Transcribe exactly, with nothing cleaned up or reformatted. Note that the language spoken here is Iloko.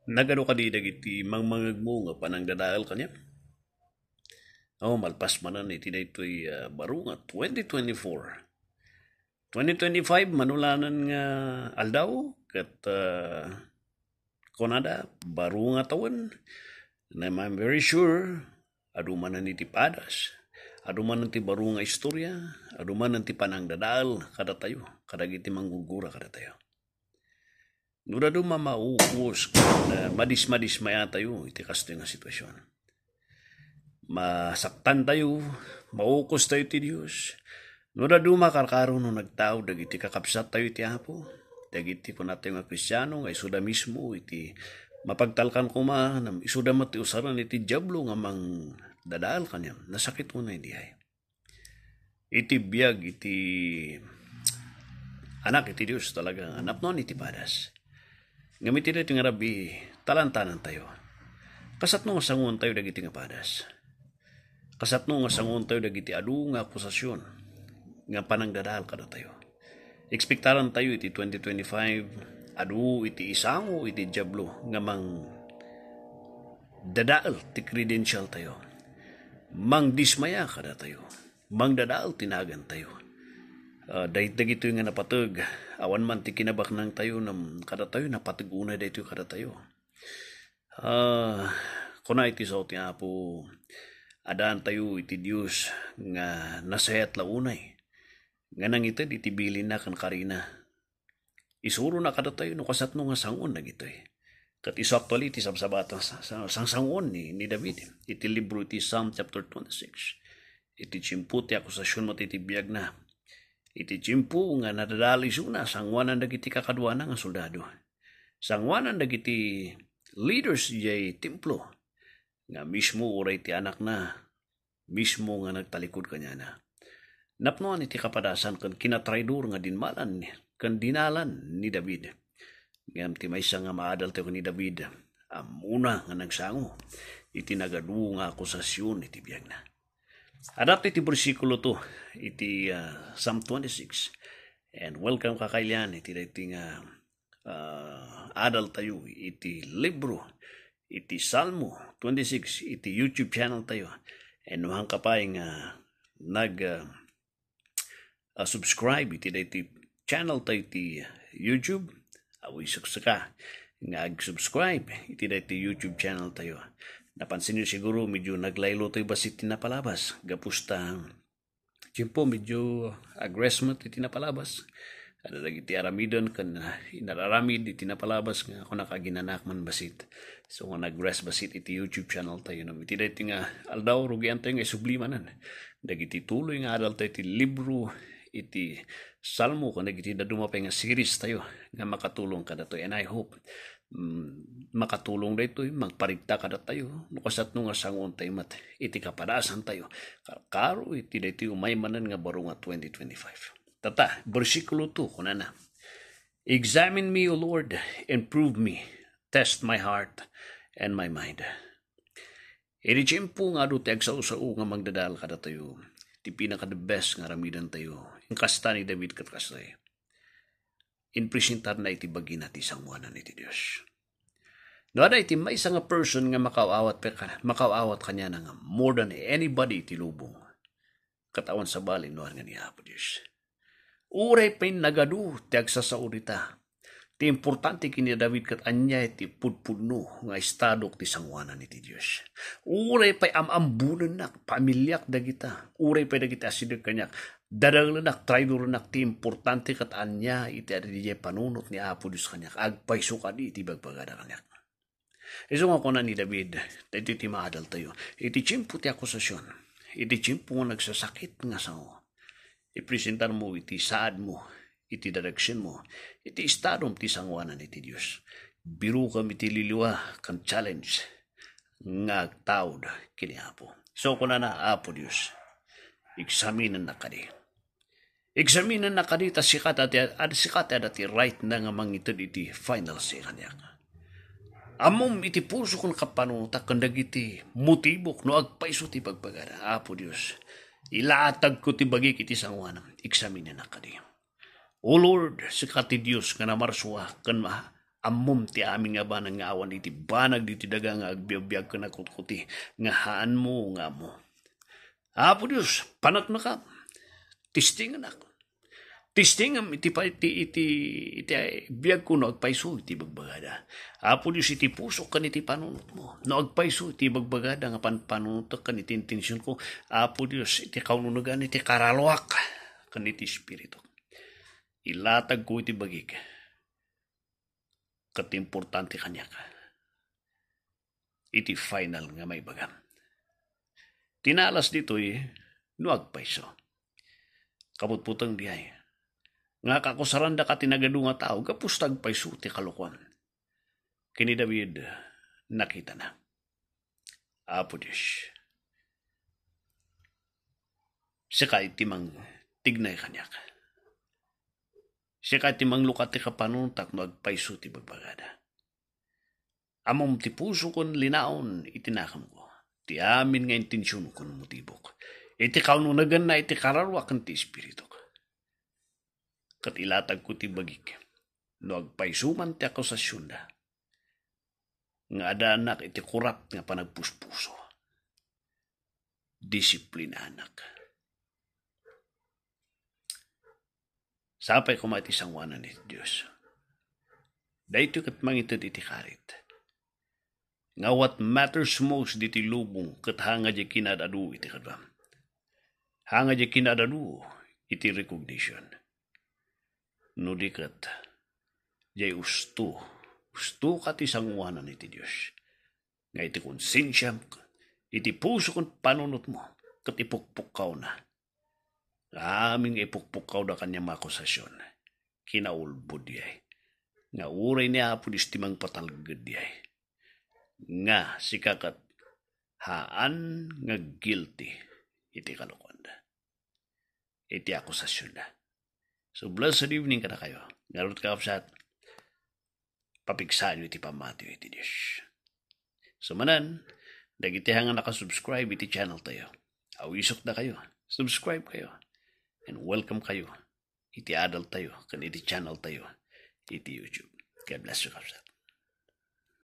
Nagadu kadi dagiti mangmangegmo nga panangdadael kaniak? O, malpas manen iti daytoy, ah, baro nga twenty twenty-four. Twenty twenty-five, manulanan nga aldaw, ket, ah, kunada, baro nga tawen. And I'm, I'm very sure, adu manen iti padas, adu manen ti baro nga istorya, adu manen ti panangdadael kadatayo, kadagiti manggurgura kadatayo. No dadduma maukos ken, ah, madismadismayatayo iti kastoy nga sitwasion. Masaktantayo, maukostayo ti Dios. No dadduma karkaro no nagtaud dagiti kakabsattayo iti Apo, dagiti kunatayo nga Kristiano nga isuda mismo iti mapagtalkan koma, ngem isuda met ti usaren iti Diablo nga mangdadael kaniam, nasakit unay diay. Iti biag iti Anak iti Dios talaga nga napnoan iti padas. Ngem iti daytoy nga rabii, talantanantayo. Kasatno nga sanguentayo dagiti nga padas? Kasatno nga sanguentayo dagiti adu nga akusasion nga panangdadael kadatayo? Ekspektarantayo iti twenty twenty-five, adu iti isango iti Diablo nga mangdadael ti credentialtayo, mangdismaya kadatayo, mangdadael ti nagantayo. Ah, day-, dagitoy nga napateg, awan man ti kinabaknangtayo, ngem kadatayo napateg unay daytoy kadatayo. Ah, kuna iti sao ti Apo, adaantayo iti Dios nga nasayat la unay, nga nangited iti bilinna ken karina. Isurona kadatayo no kasatno nga sanguan dagitoy. Ket isu actually ti sabsabatan sa, sa, sangsanguan ni, ni David iti libro iti Psalm chapter twenty-six. Iti tiempo ti akusasion met iti biagna. Iti tiempo nga nadadael isuna, sanguanan dagiti kakaduana nga soldado. Sanguanan dagiti leaders idiay templo nga mismo uray ti anakna mismo nga nagtalikod kaniana. Napnoan iti kapadasan ken kinatraidor nga dinmalan ken dinalan ni David. Ngem ti maysa nga maadaltayo ken ni David, ammona nga nagsango iti nagadu nga akusasion iti biagna. Adda iti bersikulo two iti, ah, Psalm twenty-six. And welcome, kakailian, iti daytoy nga, ah, adaltayo iti libro iti Salmo twenty-six iti YouTube channel tayo. And no saan ka pay nga nag, ah, ah, subscribe iti daytoy channel tayo iti YouTube, awisekseka nga ag-subscribe iti daytoy YouTube channel tayo. Napansin niyo siguro medyo naglaylo tayo bassit ti napalabas. Gapu ta tiempo medyo agress met iti napalabas. Adda dagiti aramiden ken, ah, inararamid iti napalabas nga kunak aginanak man bassit. So, nga nag-rest bassit iti YouTube channel tayo. Ngem iti daytoy nga aldaw, rugian tayo nga isubli manen dagiti tuloy nga adal tayo iti libro iti Salmo ken dagiti dadduma pay nga series tayo nga makatulong kadatayo. And I hope, mm, makatulong daytoy, magparigta kadatayo, no kasatno nga sanguentayo met iti kapadasantayo, karkaro iti daytoy umay manen nga baro nga twenty twenty-five. Tata, bersikulo two, kunana, "Examine me, O Lord, and prove me, test my heart and my mind." Iti tiempo nga adu ti agsao-sao nga mangdadael kadatayo, ti pinaka-the best nga aramidantayo, inkasta ni David ket kasta, inpresentarna iti bagina ti sanguanan iti Dios. No adda iti maysa nga person nga makaawat pe-, makaawat kaniana nga more than anybody iti lubong, ket awan sabali no ania nga ni Apo Dios. Uray pay nagadu ti agsasao dita, ti importante ken ni David ket ania ti pudpudno nga estado ti sanguanan iti Dios. Uray pay am-ambonennak, pamiliak dagita, uray pay dagiti asideg kaniak, dadaelennak, traidorennak, ti importante ket ania iti adda idiay panunot ni Apo Dios kaniak, agpayso kadi iti ibagbagada kaniak. Isu nga kuna ni David, daytoy ti maadaltayo. Iti tiempo ti akusasion, iti tiempo nga nagsasakit nga sao, ipresentarmo iti saadmo, iti direksionmo, iti estadom ti sanguanan iti Dios. Birokem iti liwa ken challenge nga agtaud ken ni Apo. So, kunana, "Apo Dios, eksaminennak kadi." Eksaminennak kadi ta sika ti, ad-, sika ti adda ti right na nga mangited iti final say kaniak. Ammom iti puso ken kapanunotak ken dagiti motibok no agpayso ti ibagbagada. Apo Dios, ilatagko ti bagik iti sanguanam. Eksaminennak kadi. O Lord, sika ti Dios nga namarsua ken ma-, Ammom ti amin nga banag nga awan iti banag ditoy daga nga agbiagbiag ken agkutkuti nga haanmo nga ammo. Apo Dios, paneknekam. Testingenak. Testingem iti pa-, iti, iti, iti biagko no agpayso iti bagbagada. Apo Dios, iti pusok ken iti panunotmo. No agpayso iti bagbagada nga panpanunotek ken iti intensionko, Apo Dios, iti kaununegan iti karaluak ken iti espirituk. Ilatagko iti bagik ket importante kaniak iti final nga maibagam. Tinalas ditoy no agpayso. Kaputputeng diay nga kakusaranda ka ti nagadu nga tao gapu ta agpayso ti kalokuan. Ken ni David, nakitana. Apo Dios, sika iti mangtignay kaniak. Sika iti manglukat ti kapanunotak no agpayso ti bagbagada. Ammom ti puso ken linaon iti nakemko. Ti amin nga intension ken motibok. Iti kaununeganna iti kararuak ken ti espirituk. Ket ilatagko ti bagik no agpayso man ti akusasionda nga addaannak iti kurap nga panagpuspuso. Disiplinanak. Sapay koma iti sangoanan iti Dios. Daytoy ket mangited iti karit. Nga what matters most diti lubong ket haan nga diay kinaad-adu iti kaduam. Haan nga diay kinaad-adu iti recognition. No di ket, diay usto, usto ka ti sangoanan iti Dios. Nga iti konsensiam, iti puso ken panunotmo, ket ipukpukkawna. Amin nga ipukpukkawda kaniam nga akusasion, kinaulbod diay. Nga uray ni Apo Dios ti mangpatalged diay. Nga sika ket haan nga guilty iti kalokuanda. Iti akusasionda. So, blessed evening kadakayo. Ngarud, kakabsat, papigsaanyo iti pammatiyo iti Dios. So, manen, dagiti haan nga nakasubscribe iti channel tayo, awisok dakayo, subscribe kayo, and welcome kayo iti adal tayo, ken iti channel tayo, iti YouTube. God bless you, kakabsat.